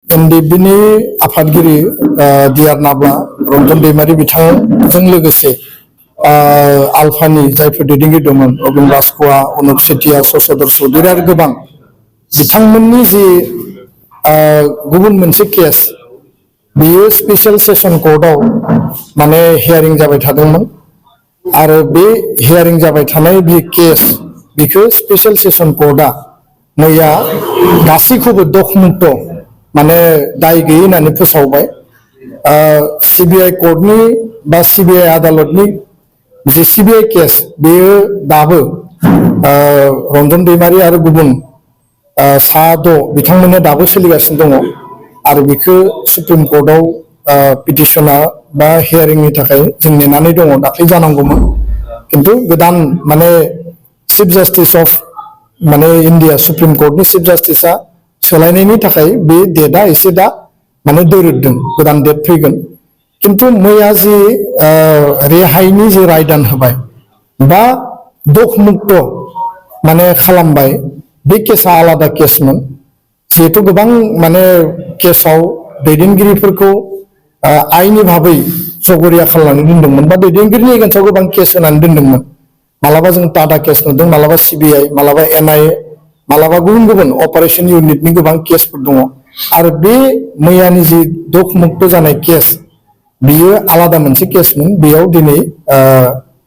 एस.NDFB आफादगिरि डिआर नाब्ला रंजन दैमारी बिथांजों लोगोसे आल्फानि जायफोर दैदेनगिरि दंमोन अबिन राजख'वा अनुप सेतिया सशधर चौधुरी आरो गोबां बिथांमोननि जि गुबुन मोनसे केस बेयो स्पेशल सेशन कर्टआव माने हियारिं जाबाय थादोंमोन आरो बे हियारिं जाबाय थानाय बे केस बेखौ स्पेशल सेशन कर्टआ मैया गासैखौबो दखमुक्त माने दाय गैयै होननानै फोसावबाय सिबिआइ कोर्टनि बा सिबिआइ आदालतनि जे सिबिआइ केस बेयो दाबो रंजन दैमारी आरो गुबुन सा 6 बिथांमोनहा दाबो सोलिगासिनो दङ आरो बेखौ सुप्रिम कोर्टआव पिटिशना बा हियारिंनि थाखाय जों नेनानै दङ दाख्लै जानांगौमोन किन्तु गोदान माने चिफ जास्टिस अफ माने इन्डिया सुप्रिम कोर्टनि चिफ जास्टिसआ सोलायनायनि थाखाय बे डेटआ एसे दा माने दोरोददों गोदान डेट फैगोन किन्तु मैया जि रेहायनि जि रायदान होबाय बा दखमुक्त माने खालामबाय बे केसआ आलादा केसमोन जिहेतु गोबां माने केसआव दैदेनगिरिफोरखौ आइनि भाबै जगरिया खालामनानै दोनदोंमोन बा दैदेनगिरिनि एगेन्स्टआव गोबां केस होनानै दोनदोंमोन मालाबा जों टाटा केस नुदों मालाबा सिबिआइ मालाबा एनआइए मालाबा गुबुन गुबुन अपारेशन इउनिटनि गोबां केसफोर दङ आरो बे मैयानि जि दखमुक्त जानाय केस बियो आलादा मोनसे केसमोन बेयाव दिनै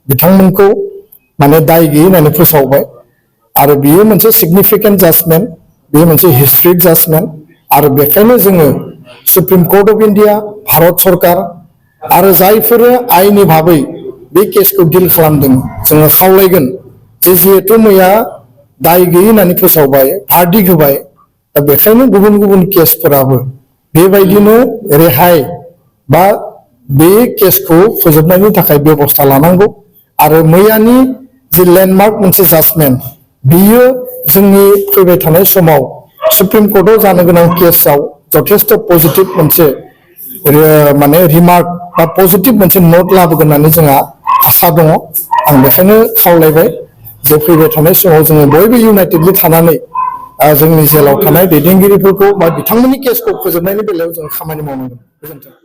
बिथांमोनखौ माने दाय गैयै होननानै फोसावबाय आरो बियो मोनसे सिगनिफिकेन्ट जाजमेन्ट बेयो मोनसे हिस्ट्रिक जाजमेन्ट आरो बेखायनो जोङो supreme court of India Bharat सरकार आरो जायफोरो आइनि भाबै बे केसखौ डिल खालामदों जोङो खावलायगोन जे जिहेतु मैया दाय गैयै होननानै फोसावबाय भार्डिक्ट होबाय दा बेखायनो गुबुन गुबुन केसफोराबो बेबायदिनो रेहाय बा बे केसखौ फोजोबनायनि थाखाय बेबस्था लानांगौ आरो मैयानि जि लेन्डमार्क मोनसे जाजमेन्ट बियो जोंनि फैबाय थानाय समाव सुप्रिम कोर्टआव जानो गोनां केसआव जथेस्थ पजिटिभ मोनसे माने रिमार्क बा पजिटिभ मोनसे नोट लाबोगोन होननानै जोंहा आसा दङ आं बेखायनो खावलायबाय जे फैबाय थानाय समाव जोङो बयबो इउनाइटेडलि थानानै जोंनि जेलाव थानाय दैदेनगिरिफोरखौ बा बिथांमोननि केसखौ फोजोबनायनि बेलायाव जों खामानि मावनांगोन। गोजोन्थों।